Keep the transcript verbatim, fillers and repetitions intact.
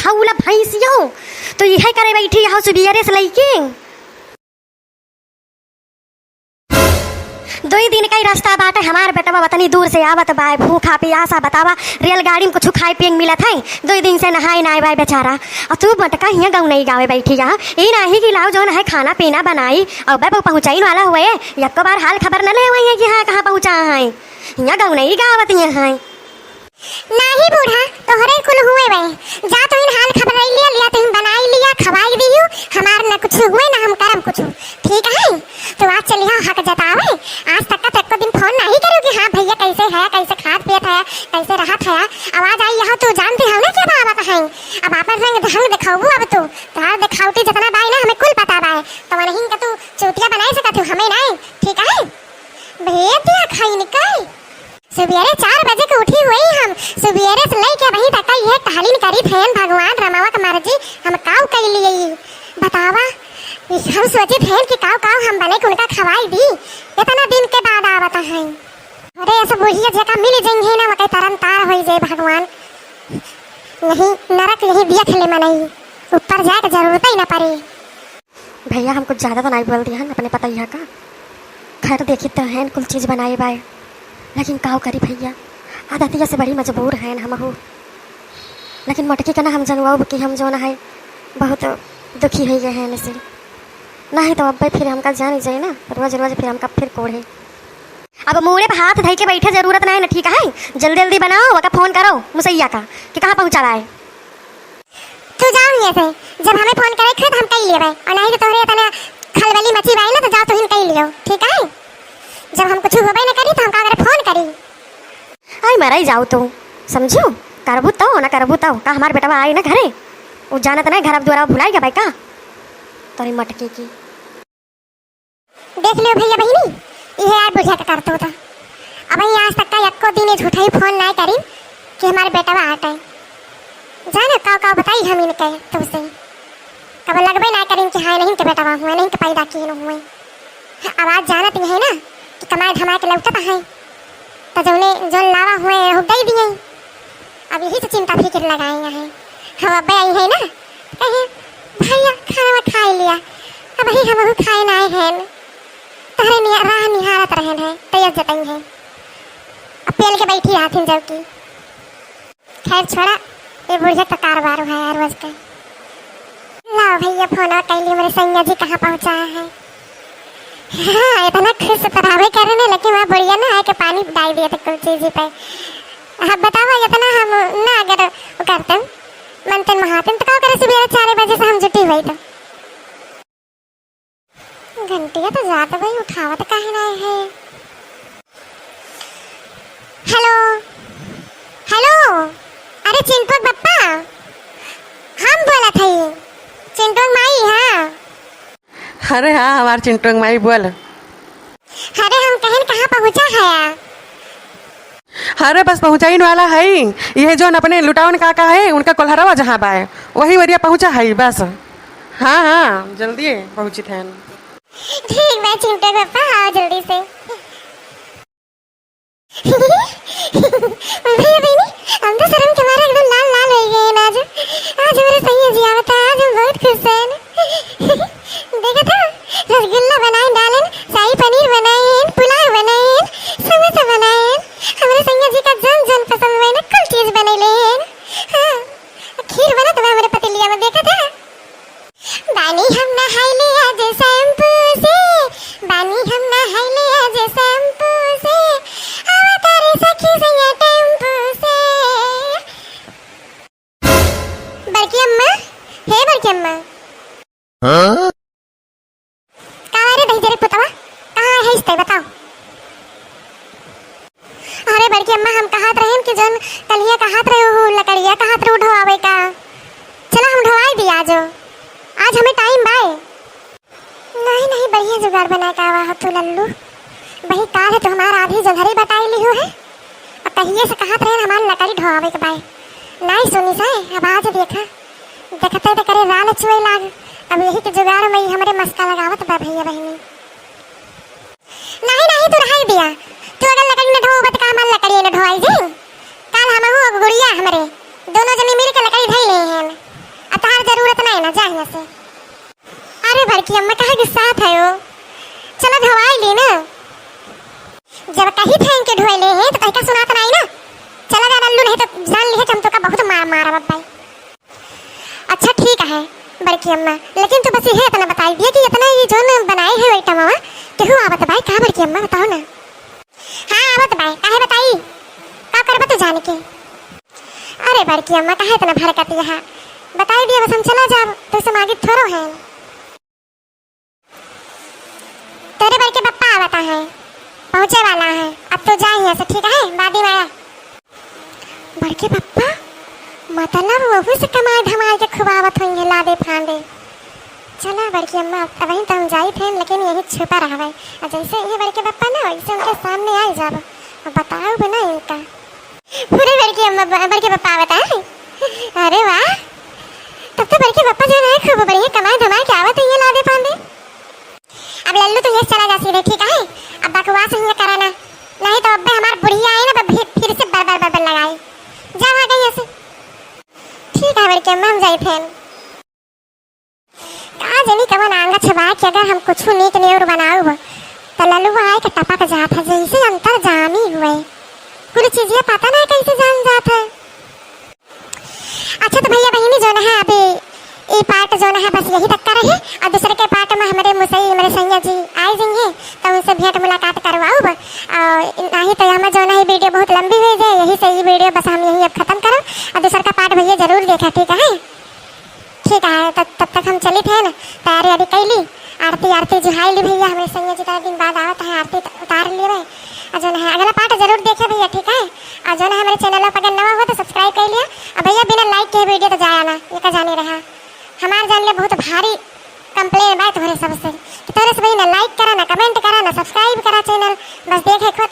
हौला भैंसियो, तू इहे करे बैठी हौ सुबियरे से लइके। दुई दिन का ही रास्ता बाटे, हमार बेटवा वतनी दूर से आवत बाय, भूखा पियासा बतावा, रेलगाड़ी में कुछ खाए पिए के मिलत है, दुई दिन से नहाए नाए बाय बेचारा। और तू मटका हियाँ गौनई गावे बैठी यहाँ, ई नाही कि लाओ जौन है खाना पीना बनाई, और बे पहुँचाइन वाला हुए, यक्को बार हाल खबर न लेवइ है कि हाँ कहाँ पहुँचा है, हियाँ गौनई गावत यहाँ है। नाही बूढ़ा, तोहरे कुल हुए बे। जा तुहिन हाल खबर लिया, लिया तुहिन बनाई लिया, खवाई दियू। हमार न कुछ हुए, न हम करब कुछ। ठीक है? तो आज चलिहा हक जतावे। आज तक का तो एको दिन फोन नाही करू कि हाँ भैया कैसे है, कैसे खात पियत है, कैसे रहत है। अब आज आई यहाँ तू जानती हो ना क्या बात है। अब आपन रंग ढंग दिखाऊ अब तू। तोहार दिखावटी जितना बाय ना हमें कुल पता बाय। तो वनहिन का तू चूतिया बनाए सकत हो, हमें नहीं। ठीक है? भेद दिया खाई निकाल। सुबेरे चार बजे के उठी हुई हम, सुबेरे से लेके अबहीं तक इहे टहलिन करित हन, भगवान रमवा के मर्जी, हम काउ कइ लिए ई? बतावा, ई हम सोचित हन कि काउ काउ हम बने के उनका खवाई दी, इतना दिन के बाद आवत हैं। अरे ऐसे बुढ़िया जेका मिल जइहैं ना, मकई तरन तार होई जाए भगवान, यही नरक यही देख ले मनई, ऊपर जाए के जरूरत ही ना पड़े। भैया, हम कुछ ज्यादा तो नाहीं बोल दिहन अपने पतैया का। खैर, देखी तो हैन कुल चीज बनाए बाय, लेकिन काव करी भैया, आदतिया से बड़ी मजबूर हैन हमहू। लेकिन मोटकी के ना हम जनवाउब कि हम जौन है बहुत दुखी होइ गए हैं इसे। नाहीं तो अब्बे फिर हमका जानी जाए ना, रोज रोज फिर हमका फिर कोढ़े। अब मूड़े पे हाथ धइ के बैठे जरूरत नाहीं ना, ठीक है? जल्दी जल्दी बनाओ, ओका फोन करो मुसैया का कि कहाँ पहुँचा बाय। तू जाओ हियाँ से, जब हमें फोन करे खुद हम कई लेबै, और नहीं तो तोहरे इतना खलबली मची बाई ना, तो जाओ तुहिन कई लियो, ठीक है? जब हम कुछ होबे न करी तो हम का करे फोन करी? आई मराई जाओ तू, समझू? करबू तो ना करबू तो का हमार बेटवा आई ना घरे, वो जानत ना घर अब द्वारा भुलाई गए का? तोरी मटकी की। देख लियो भैया बहिनी, इहे यार बुढ़िया के करतूत। अबहीं आज तक का एको दिन ये झूठा ही फोन नाय करीन कि हमार बेटवा आटे। जाने काव काव बताई हम इनके तुमसे। कब लगबे नाय करीन कि हाँ, नहीं के बेटवा हुए, नहीं के पैदा किए हुए। अब आज जानत यही ना कि कमाए धमाए के लौटत है, तो जौने जौन लावा हुए हो दे दिए। अब यही से चिंता फिकिर लगाए हैं। हम अब्बे आई है ना, कहे, "भैया, खाना खाए लिया, अबहीं हमहू खाए ना आए हैं, तोहरे निया-, राह निहारत रहन है, तैयार जतई है।" अब पेल के बैठी रहथिन जबकि। खैर छोड़ा, ये बुढ़िया तो कारबार हुआ यार रोज का। लाओ भैया, फोन कइली, हमरे सैया जी कहाँ पहुँचा है। हाँ, इतना खुश तो रहबे करे ने, लेकिन वहाँ बुढ़िया ना आके पानी डाल दिए थे कुल चीज पे। अब बतावा, इतना हम ना अगर वो करते, मनते महाते, तो का करे, सुबह चार बजे से हम जुटी हुई तो। घंटिया तो जात भाई उठावत काहे ना है? हेलो, हेलो, अरे चिंटू के पप्पा, हम बोलत हई, चिंटू के माई, हाँ। अरे हाँ, हमार चिंटू के माई, बोल। अरे हम कहन कहाँ पहुँचा है? अरे बस पहुँचाइन वाला है, यह जौन अपने लुटावन काका है, उनका कोल्हरवा जहाँ बाय, वही वरिया पहुँचा है बस। हाँ, हाँ, जल्दी पहुँचित हैं। ठीक बा चिंटू के पप्पा, आओ जल्दी से। भैया बहिनी, हम तो शर्म के मारे एकदम लाल लाल होइ गए हैं आज। आज हमारे सैया जी आवता, आज हम बहुत खुश हैं। देखा था, रसगुल्ला बनाए डालन, शाही पनीर बनाए हैं, पुलाव बनाए हैं, समोसा बनाए हैं। हमारे सैया जी का जौन जौन पसंद हुए ना, कुल चीज बनैले हैं। हाँ, खीर बनत बा हमारे पतीलिया में, देखा था। बानी हम नहाइले आज शैम्पू से, बानी हम नहाइले आज शैम्पू से, आवता रे सखी सैया टेम्पू से। बड़की अम्मा, हे बड़की अम्मा। हाँ? का रे दहिजरे पुतवा, कहाँ है इस्ते बताओ? अरे बड़की अम्मा, हम कहत रहेन कि जौन कलिया कहत रहे, उ लकड़िया कहत रहे, उ ढोआवे का। चला हम ढोआई दी आजो, आज हमें टाइम बाय। नहीं, नहीं, बढ़िया जुगाड़ बना के आवा हो तू लल्लू। वही काल है तो हमारा आधी जगहरी बताई लिहू है। अब कहिए से कहत रहेन हमार लकड़ी ढोआवे के बाय। नहीं सुनी से, अब आज देखा। देखते तो करे लाल चुए लाग। अब यही के जुगाड़ में ही हमरे मस्का लगावत बा भैया बहिनी। नहीं, नहीं, तू रहाई दिया। तू अगर लकड़ी न ढोबत का हमार लकड़ी न ढोआई जी। काल हमहू और गुड़िया हमरे दोनों जनी मिल के लकड़ी ढाई ले हैं। तोहका सुनात नाई ना? चला जा लल्लू, नहीं तो जान लिहे कि हम तोहका बहुत मार मारब अब भाई। अच्छा ठीक है बड़की अम्मा, लेकिन तू बस इहे इतना बताई दिया कि इतना ये जौन बनाए है item वा, केहू आवत बाय का बड़की अम्मा, बताओ ना। हाँ आवत बाय, काहे बताई, का करबा तू जान के? अरे बड़की अम्मा, काहे इतना भड़कत है, बताई दिया बस, हम चला जाब, तू से मांगी थोड़ो है। तोरे बड़के पप्पा आवता है, पहुँचे वाला है, अब तू जा यहाँ से, ठीक है, बाद में आया। बड़के पप्पा? मतलब वहू से कमाए धमाए के खुबावत होइहैं लादे फांदे। चला बड़की अम्मा, अब वहीं तो हम जाई थे, लेकिन यहीं छुपा रहबै। और जैसे ये बड़के पप्पा ना, वैसे उनके सामने आई जाब, और बताउब ना इनका। पूरे बड़की अम्मा, ब-, बड़के पप्पा आवता है। अरे वाह, तब तो बड़के पप्पा जो है खूब बढ़िया कमाए धमाए के आवत है ये लादे फांदे। अब लल्लू तू यहाँ से चला जा सीधे, ठीक है? अब बकवास हियाँ करा ना, नहीं तो अब्बे हमार बुढ़िया आई ना, अब फिर, फिर से बर बर बर बर लगाई। जा भाग यहाँ से। ठीक है बड़की अम्मा, हम जाई थे। का जनी कवन आंगा छबा कि अगर हम कुछ नीक नेउर बनाउब तो ललुआ आए के टपक जात है, जैसे अंतर्जामी हुए। कुल चीजिया पता ना कैसे जान जात है। अच्छा तो भैया बहिनी जौन है अभी ई part जौन है बस यही तक का रहे, और दूसरे के part में हमरे मुसई हमरे सैया जी आए जाइए तो उनसे भेंट मुलाकात करवाउब। और नहीं तो हम जौन है video बहुत लंबी हो जाए, यही से ई video बस हम यही अब खत्म करब, और दूसर का part भैया जरूर देखा, ठीक है? ठीक है, तब, तब तक हम चली थे ना, तैयारी वारी कैली, आरती आरती जुहाई ली भैया, हमरे सैया जी तनी दिन बाद आवत है, आरती त-, उतार लेवे। और जौन है अगला part जरूर देखे भैया, ठीक है? और जौन है हमरे channel पर अगर नवा हो तो subscribe कर लिया। और भैया बिना like के video तो जाया ना, ये का जाने रहा। हमार जान ले बहुत भारी complain बा तोहरे सबसे कि तोहरे से भैया ना like करा, ना comment करा, ना subscribe करा channel, बस देखे खो